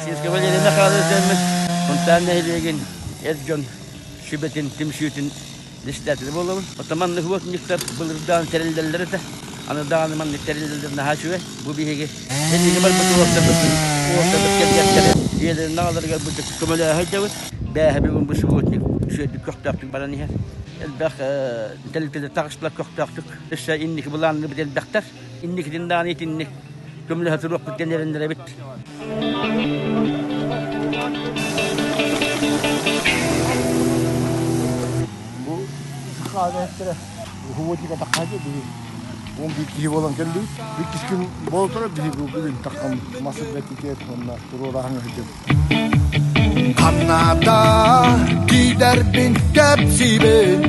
Ушинская Валерия Михайлович диэммин, Сунтаар нэһилиэгин эр дьон сүбэтин, түмсүүтүн председателэ буолабын. Оттон маннык уотунньуктар былырдаан тэриллэллэр этэ. Аны даҕаны маннык тэриллэллэр наһаа үчүгэй. Бу биһиги сэриигэ барбыт уолаттарбытын, уолаттарбыт кэргэттэрэ ийэлэрин аҕаларыгар бу көмөлөһө сылдьабыт. Бээһэ бүгүн бу субботник үчүгэйдик көхтөөхтүк баран иһэр. Элбэх тэрилтэлэр таҕыстылар көхтөөхтүк. Өссө инники былааннарбыт элбэхтэр. Инникитин даҕаны итинник көмөлөһө туруохпут диэн эрэннэрэбит. Бу хаалыахтара уһуотика таххаачы биһи 11 киһи буолан кэллибит. Иккис күн буола турар биһи бүгүн таххан мас бэтитиэт уонна туруораһан ыһыдьым. Ханната киидэрбин кэпсиибин.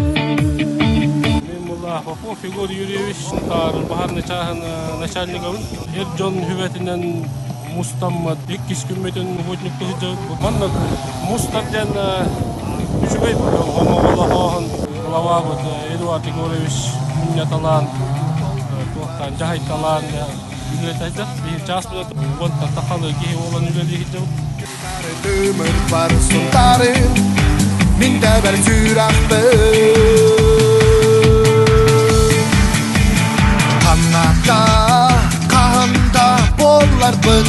Мен була Попов Егор Юрьевич баһарны чааһын начальнигабын. Эр дьон хүбэтинэн мустаммыт иккис күммүтүн охотникка сылдьабыт. Манна мустар диэн үчүгэй омоҕолоһооһун главабыт Эдуард Егорович мунньаталаан туохтаан дьаһайталаан үлэлэтэ биир чаас уонтан тахалы киһи буолан үлэлии сылдьабыт. Тымыр бар сунтарын, мин тэбэр сүрэхпин. Ханната, хаһанда буолларбын,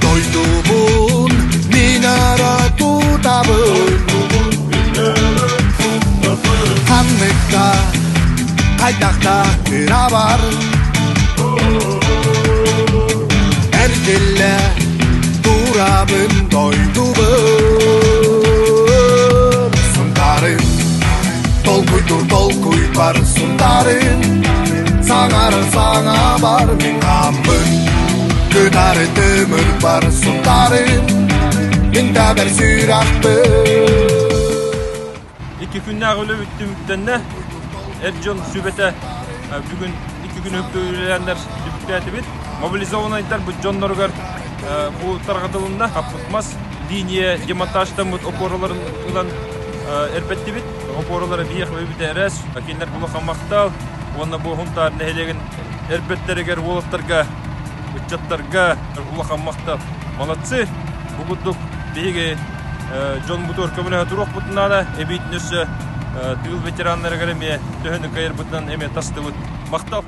дойдубун мин өрө тутабын. Ханныкта, хайдахта кырабар, Эргиллэ турабын дойдубун Сунтаарым толкуйдуур толкуйбар Сунтаарым саҥарар саҥабар мин хааммын Кытары тымырбар Сунтаарым мин тэбэр сүрэхпин Икки күннээх үлэ түмүктэннэ. Эр дьон сүбэтэ бүгүн икки күн үлэлээннэр түмүктээтибит. Мобилизованнайдар бу дьонноругар бу тарҕатылынна. Хаппыт мас линия демонтажтаммыт опораларын ылан эрбэттибит. Опоралара биһиэх өйбүтэ эрэс. Кинилэр улахан махтал уонна бу Хунтаар нэһилиэгин эрбэттэригэр уолаттарга, ыччаттарга улахан махтал. Молодцы! Бу курдук биһиги дьон бутуор көмөлөһө туруохпутун наада. Эбиитин өссө тыыл ветераннарыгар эмиэ төһөнү кыайарбытынан эмиэ тастыбыт. Махтал!